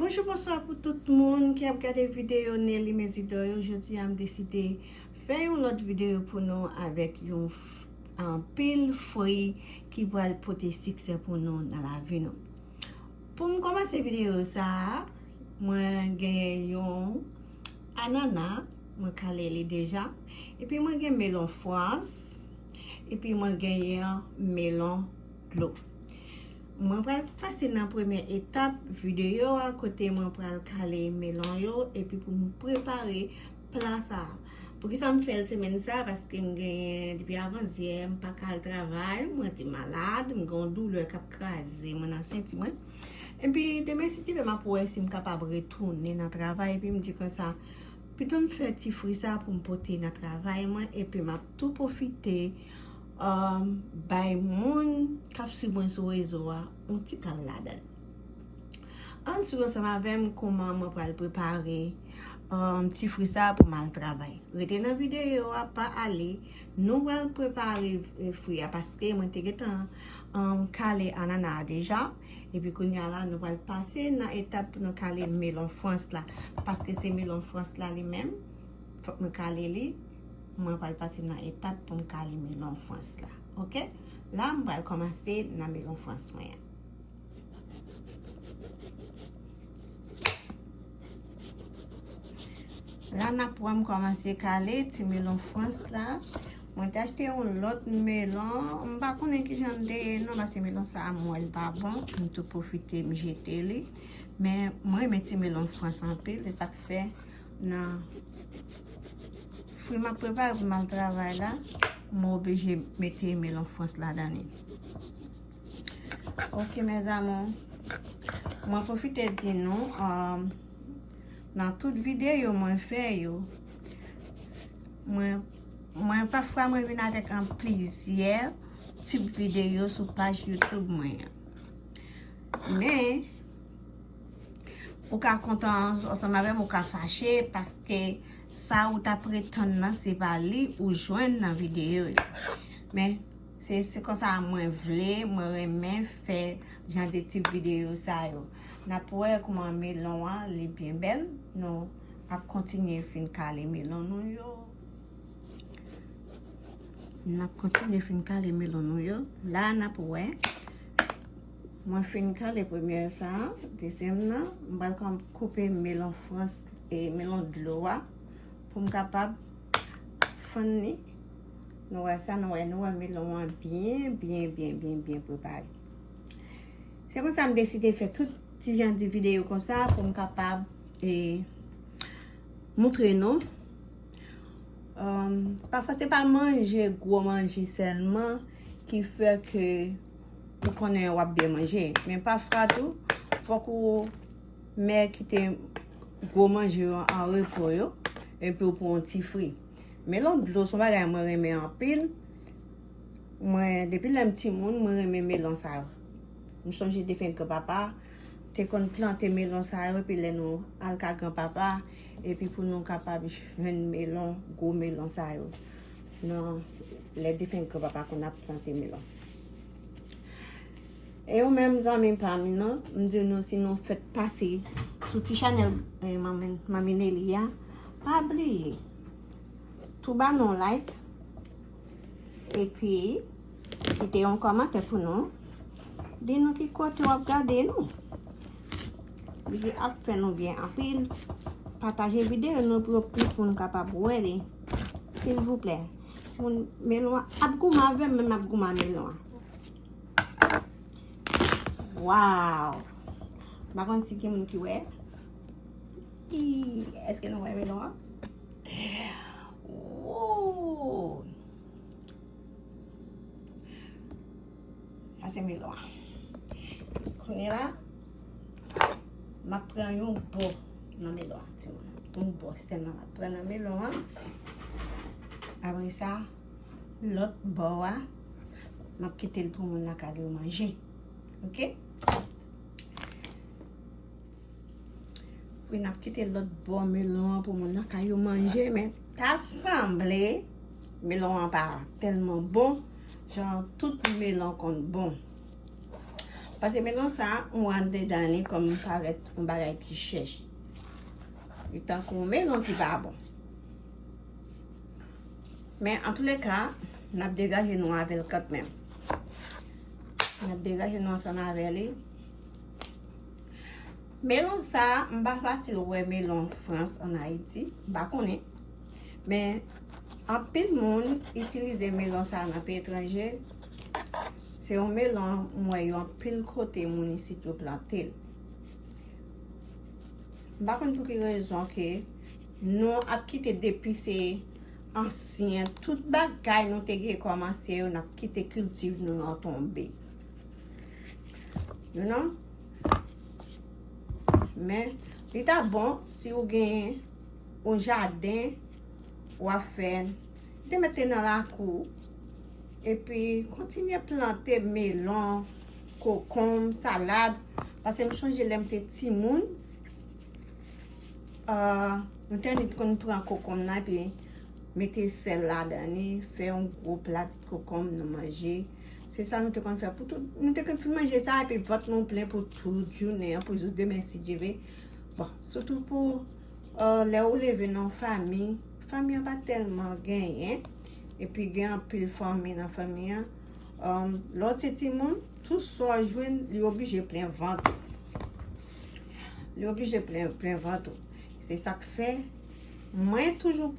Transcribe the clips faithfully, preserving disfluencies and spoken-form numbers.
Bonjou, bonswa pou tout moun ki ap gade videyo Nelly Mezidor yo. Jodi a, m deside fè yon lòt videyo pou nou avèk yon f- anpil fwi ki pral pote siksè pou nou nan lavi nou. Pou m kòmanse videyo sa a, mwen genyen yon anana, mwen kale li deja, epi mwen gen melon frans, epi mwen genyen melon dlo. Mwen pral pase nan premye etap videyo a kote mwen pral kale melon yo epi pou m prepare pla sa a. Poukisa m fè l semèn sa a? Paske m genyen depi avanzyè, m pa ka al travay, mwen te malad, m gen yon doulè k ap kraze mwen nan senti mwen. Epi demen si Dye vle m ap wè si m kapab retounen nan travay, epi m di konsa, pito m fè ti fri sa a pou m pote nan travay mwen, epi m ap tou pwofite um, bay moun k ap swiv mwen sou rezo a yon ti kal ladan l. Ann swiv ansanm avè m kouman mwen pral prepare um, ti fri sa a pou m al travay. Rete nan videyo a, pa ale. Nou pral prepare eh, fri a paske mwen te gentan um, kale anana a deja. Epi kounye a la, nou pral pase nan etap pou nou kale melon frans la. Paske se melon frans la li menm. Fòk mwen kale li. Mwen pral pase nan etap pou m kale melon frans la. Oke? La, m pral kòmanse nan melon frans mwen an. La, n ap wè m kòmanse kale ti melon frans la. Mwen te achte yon lòt melon. M pa konnen ki jan l te ye non, paske melon sa a m wè l pa bon. M tou pwofite m jete li. Men mwen renmen ti melon frans anpil, se sa k fè nan fri m ap prepare pou m al travay la, mwen oblije mete melon frans ladan li. Ok, mes amours. Mwen pwofite di nou, um, nan tout videyo mwen fè yo, mwen, mwen pafwa mwen vin avèk an plizyè tip videyo sou paj YouTube mwen an. Men, ou ka kontan ansanm avè m, ou ka fache, paske sa ou t ap ret tann nan, se pa li ou jwenn nan videyo yo. Men, se, se konsa mwen vle, mwen renmen fè jan de tip videyo sa yo. N ap wè kouman melon an, li byen bèl. Nou ap kontinye fin kale melon nou yo. N ap kontinye fin kale melon nou yo. La, n ap wè. Mwen fin kale premye sa a, dezyèm nan, m pral kòm koupe melon frans e melon dlo a pou m kapab fann li. Nou wè sa, nou wè, nou wè melon an byen, byen, byen, byen, byen prepare. Se konsa m deside fè tout ti jan de videyo konsa pou m kapab e, moutre nou. Um, pafwa se pa manje, gwo manje sèlman ki fè ke ou konnen w ap byen manje. Men pafwa tou, fòk ou mè kite gwo manje yo an repo yo, epi ou pran yon ti fri. Melon dlo se yon bagay mwen renmen anpil. Mwen, depi lè m timoun, mwen renmen melon sa yo. M sonje defen granpapa te konn plante melon sa yo, epi lè nou al ka granpapa, epi pou nou kapab jwenn melon, gwo melon sa yo. Nan lè defen granpapa konn ap plante melon. E ou menm zanmi pa m nan, m di nou si nou fèk pase sou ti chanèl eh, manmi, manmi Nelly a, pa bliye tou ba nou like, epi kite yon kòmantè pou nou. Di nou ki kote w ap gade nou. Li ap fè nou byen anpil. Pataje videyo nou pou plis moun kapab wè li. Silvouplè. Timoun, melon an ap goumen avè m, men m ap goumen a melon an. Waw! M pa konn si gen moun ki wè. Ii, èske nou wè melon an? Woo! Sa se melon an. Kounye la, m ap pran yon bò nan melon an, timoun. Yon bò sèlman m ap pran nan melon an. Apre sa, lòt bò a, m ap kite l pou moun lakay yo manje. Oke? Wi, n ap kite lòt bò melon an pou moun lakay yo manje, men ta sanble melon an pa tèlman bon, jan tout melon konn bon. Paske melon sa, m wè anndedan li kòm parèt yon bagay ki chèch. Li tankou yon melon ki pa bon. Men antouleka, n ap degaje nou avè l kanmenm. N ap degaje nou ansanm avè li. Melon sa, m pa fasil wè melon Frans ann Ayiti. M pa konnen. Men anpil moun itilize melon sa nan peyi etranje. Se yon melon m wè yo anpil kote moun isit yo plante l. M pa konn pou ki rezon ke nou ap kite depi se ansyen, tout bagay nou te gen kòm ansyen yo, n ap kite kiltiv nou an tonbe. You know? Men, li ta bon si w gen yon jaden, w ap fè, te mete nan lakou, epi kontinye plante melon, kokonm, salad, paske m sonje lè m te timoun, ah, nou te konn pran kokonm nan, epi mete sèl ladan li, fè yon gwo plat kokonm nou manje. Se sa nou te konn fè pou tout, nou te konn fin manje sa, epi vant nou plen pou tout jounen an, pou jis demen si Dye vle. Bon, sitou pou, ah, lè ou leve nan yon fanmi, fanmi an pa tèlman genyen, epi gen anpil fanmi nan fanmi an. Ah, lè w se timoun, tout sa w jwenn, li oblije plen vant ou. Li oblije plen, plen vant ou. Se sa k fè, mwen toujou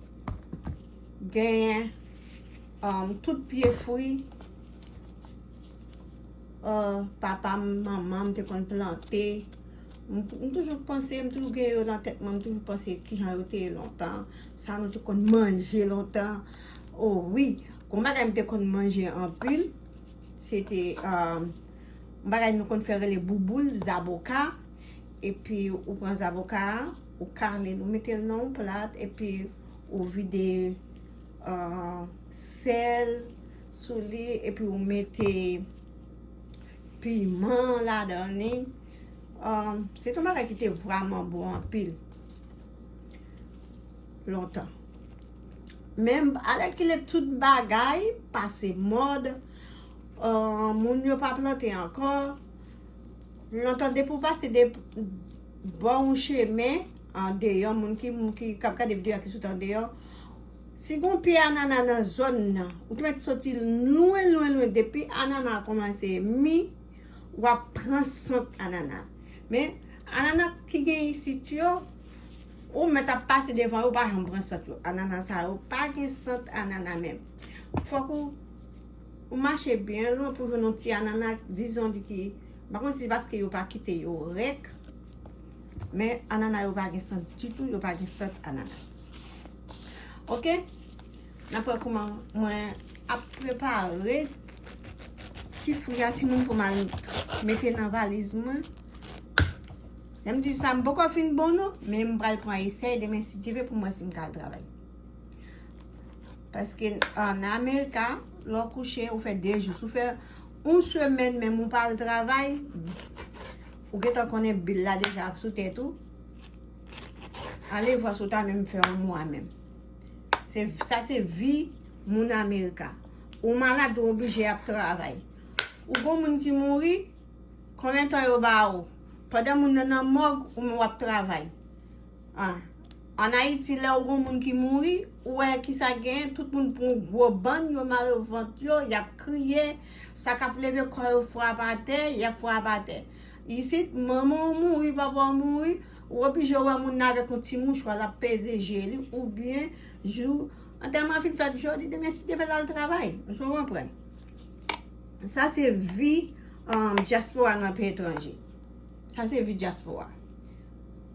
genyen, um, tout pye fwi, uh, papa m, manman m te konn plante. M, m toujou panse, m toujou gen yo nan tèt mwen, m toujou panse kijan yo te ye lontan, sa nou te konn manje lontan. O wi, gon bagay m te konn manje anpil, se te, um, yon bagay nou konn fè rele bouboul, zaboka. Epi ou pran zaboka a, ou kale l, ou mete l nan yon plat, epi ou vide, ah, sèl sou li, epi ou mete piman ladan li. Ah, se te yon bagay ki te vrèman bon anpil lontan. Men alèkile tout bagay pase mòd, ah, moun yo pa plante ankò. Lontan depi w pase de bò yon chemen andeyò, moun ki, moun ki k ap gade videyo a ki sot andeyò, si gon pye anana nan zòn nan, ou te mèt soti lwen, lwen, lwen, depi anana a kòmanse mi, w ap pran sant anana. Men anana ki gen isit yo, ou mèt ap pase devan yo, ou pa janm pran sant yo. Anana sa yo pa gen sant anana menm. Fòk ou, ou mache byen lwen pou jwenn yon ti anana, dizon di ki, m pa konn si se paske yo pa kite yo rèk, men anana yo pa gen sant ditou, yo pa gen sant anana. Oke? N ap wè kòman mwen ap prepare ti fwi a, timoun, pou m al mete nan valiz mwen. Lè m di sa, m poko fin bon non, men m pral pran esèy demen si Dye vle pou m wè si m ka al travay. Paske an Amerika, lè w kouche, ou fè de jou. Si w fè yon semèn menm ou pa al travay, ou gentan konnen bil la deja ap sou tèt ou. Alevwa si w ta menm fè yon mwa menm. Se, sa se vi moun Amerika. Ou malad, ou oblije ap travay. Ou gon moun ki mouri, konbyen tan yo ba ou? Pandan moun nan nan mòg, ou menm w ap travay. Ah. An Ayiti, lè w gon moun ki mouri, ou wè kisa gen, tout moun pran yon gwo bann, yo mare vant yo, y ap kriye, sa k ap leve kò yo frap atè, y ap frap atè. Isit, manman w mouri, papa w mouri, ou oblije wè moun nan avèk yon ti mouchwa, l ap peze je li, oubyen jou antèman fin fèt jodi, demen si Dye vle l al travay. Ou konprann? Sa se vi, um, dyaspora nan peyi etranje. Sa se vi dyaspora.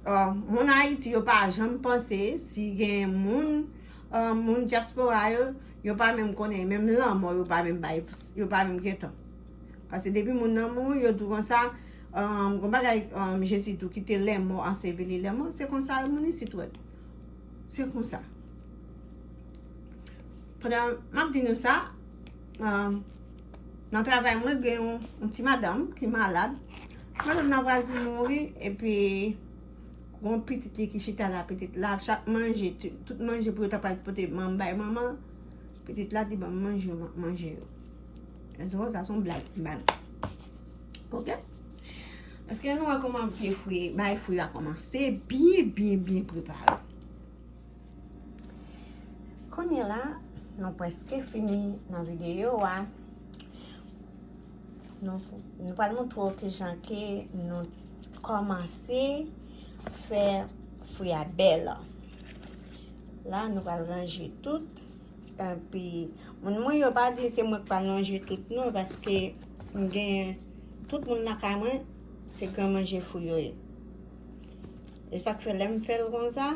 Uh, moun Ayiti yo pa janm panse si gen moun, uh, moun dyaspora yo, yo pa menm konnen, menm lanmò yo pa menm bay, yo pa menm gentan. Paske depi moun nan mouri, yo di w konsa, um, gon bagay, um, Jezi di w kite lèmò anseveli lèmò, se konsa moun isit wè l. Se konsa. Pandan m ap di nou sa, um, nan travay mwen gen yon, yon ti madanm ki malad. Ti madanm nan pral pou mouri, epi gon pitit li ki chita la, pitit la, chak manje, tout, tout manje pou yo ta pral pote manm bay manman, pitit la di, "Ban m manje, m ap manje yo." Èske sa se yon blag m ba nou? Oke? Èske nou wè kòman pye fwi, bay fwi a kòmanse byen, byen, byen prepare? Kounye la, nou prèske fini nan videyo a. Nou, nou pral montre w kijan ke nou kòmanse fè fwi a bèl. La, nou pral ranje tout. Epi, moun mwen yo pa di se mwen k pral ranje tout non, paske m gen tout moun lakay mwen, se gran manje fwi yo ye. E sa k fè lè m fè l konsa,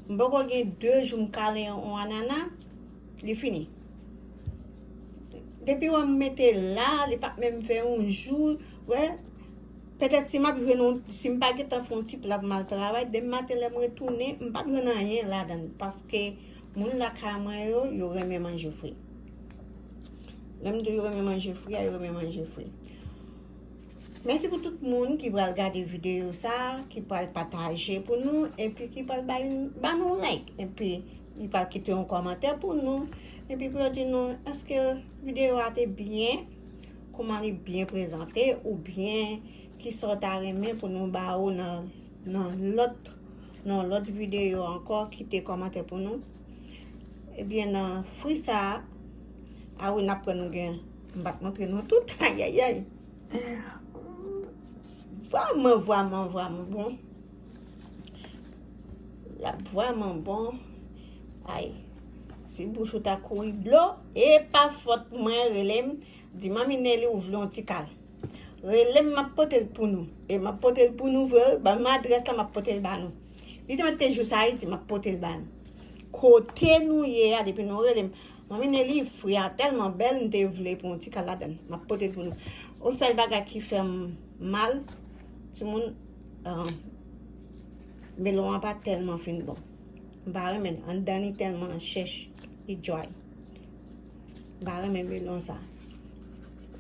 m poko gen de jou m kale yon anana, li fini. Depi wè m mete la, li pa t menm fè yon jou, wè, petèt si m ap jwenn yon, si m pa gentan fè yon ti pla pou m al travay, demen maten lè m retounen, m p ap jwenn anyen ladan l, paske moun lakay mwen yo, yo renmen manje fri. Lè m di w yo renmen manje fri a, yo renmen manje fri. Mèsi pou tout moun ki pral gade videyo sa, ki pral pataje pou nou, epi ki pral bay, ba nou like, epi ki pral kite yon kòmantè pou nou, epi pou yo di nou, èske videyo a te byen, kòman li byen prezante, oubyen ki sa w ta renmen pou nou ba ou nan, nan lòt, nan lòt videyo ankò, kite kòmantè pou nou. Ebyen, nan fri sa a, a wi, n ap pran nou gen, m pa t montre nou tout, ayayay. Vrèman, vrèman, vrèman bon. L ap vrèman bon. Ay, si bouch ou ta kouri dlo, e pa fòt mwen, rele m, di Manmi Nelly ou vle yon ti kal. Rele m, m ap pote l pou nou. E m ap pote l pou nou vre, wi. Ban m adrès la, m ap pote l ba nou. Li te mèt te jis Ayiti, m ap pote l ba nou. Kote nou ye a, depi nou rele m, Manmi Nelly, fwi a tèlman bèl, m te vle pran yon ti kal ladan l. M ap pote l pou nou. Yon sèl bagay ki fè m mal, timoun, ah, melon an pa tèlman fin bon. M pa renmen l. Anndan li tèlman chèch, li dry. M pa renmen melon sa.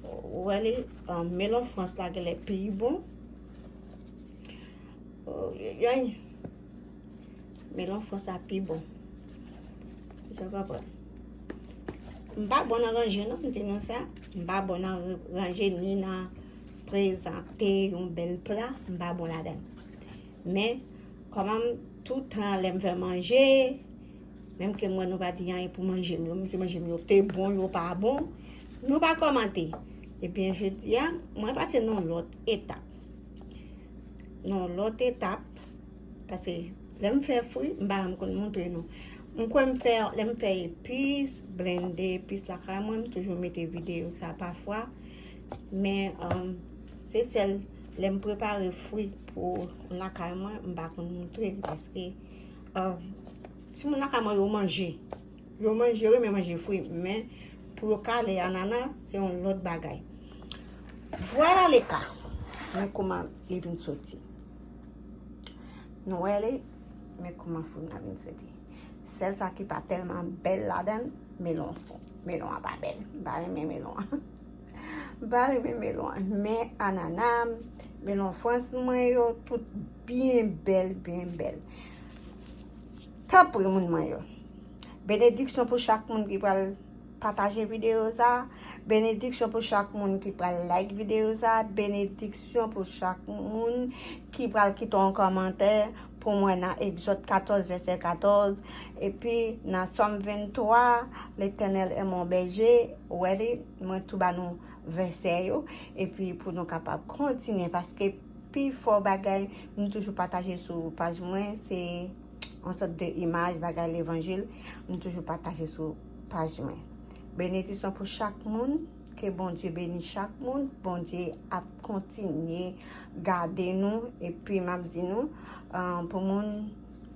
Ou wè li, ah, melon Frans la genlè pi bon. Oyeyey. Melon Frans la pi bon. Ou konprann? M pa bon nan ranje non, m di nou sa. M pa bon nan ranje ni nan prezante yon bèl pla. M pa bon ladan l. Men, kòman m, tout tan lè m fè manje, menm ke m wè nou pa di anyen pou manje m yo, menm si manje m yo te bon, yo pa bon, nou pa kòmante. Ebyen, jodi a, mwen pase nan yon lòt etap. Nan yon lòt etap, paske lè m fè fri, m pa janm konn montre nou. M kwè m fè, lè m fè epis, blende epis lakay mwen, m toujou mete videyo sa pafwa. Men, um, se sèl lè m prepare fri pou lakay mwen, m pa konn montre li paske, um, timoun lakay mwen yo manje. Yo manje, yo renmen manje fri, men pou yo kale anana, se yon lòt bagay. Vwala le ka. Men kòman li vin soti. Nou wè li, men kòman fri m nan vin soti. Sèl sa ki pa tèlman bèl ladan l, melon fon. Melon an pa bèl. M pa renmen melon an. M pa renmen melon an. Men anana m, melon Frans mwen yo, tout byen bèl, byen bèl. Tanpri, moun mwen yo. Benediksyon pou chak moun ki pral pataje videyo sa. Benediksyon pou chak moun ki pral like videyo sa. Benediksyon pou chak moun ki pral kite yon kòmantè pou mwen nan Egzòd katòz, vèsè katòz, epi nan Sòm venntwa, L'Éternel est mon berger, ou wè li, mwen tou ba nou vèsè yo, epi pou nou kapab kontinye, paske pifò bagay m toujou pataje sou paj mwen, se yon sòt de imaj, bagay levanjil, m toujou pataje sou paj mwen. Benediksyon pou chak moun, ke Bondye beni chak moun, Bondye ap kontinye gade nou, epi m ap di nou, ah, pou moun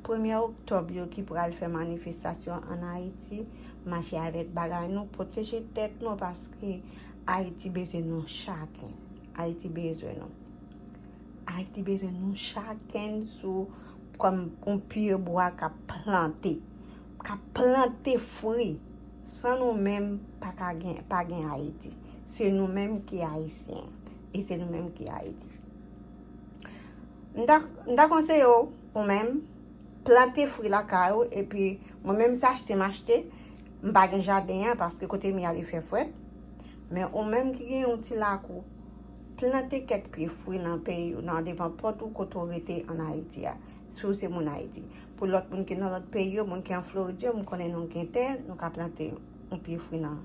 premye oktòb yo ki pral fè manifestasyon ann Ayiti, mache avèk bagay nou, pwoteje tèt nou, paske Ayiti bezwen nou chak. Ayiti bezwen nou. Ayiti bezwen nou chak sou kòm yon pye bwa k ap plante, k ap plante fwi. San nou menm, pa ka gen, pa gen Ayiti. Se nou menm ki Ayisyen. E se nou menm ki Ayiti. M ta, m ta konseye w, ou menm, plante fwi lakay ou, epi mwen menm se achte m achte, m pa gen jaden an, paske kote m ye a li fè frèt. Men ou menm ki gen yon ti lakou, plante kèk pye fwi nan peyi, nan devan pòt ou kote w rete ann Ayiti a, si w se moun Ayiti. Pou lòt moun ki nan lòt peyi yo, moun ki an Florid yo, m konnen nou gen tè, nou ka plante yon pye fwi nan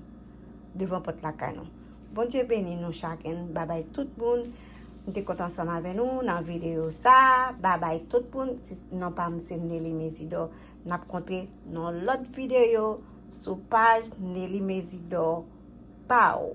devan pòt lakay nou. Bondye beni nou chakenn. Babay tout moun. M te kontan ansanm avè nou nan videyo sa. Babay tout moun. Si non pa m se Nelly Mezidor. N ap kontre nan lòt videyo sou paj Nelly Mezidor pa w.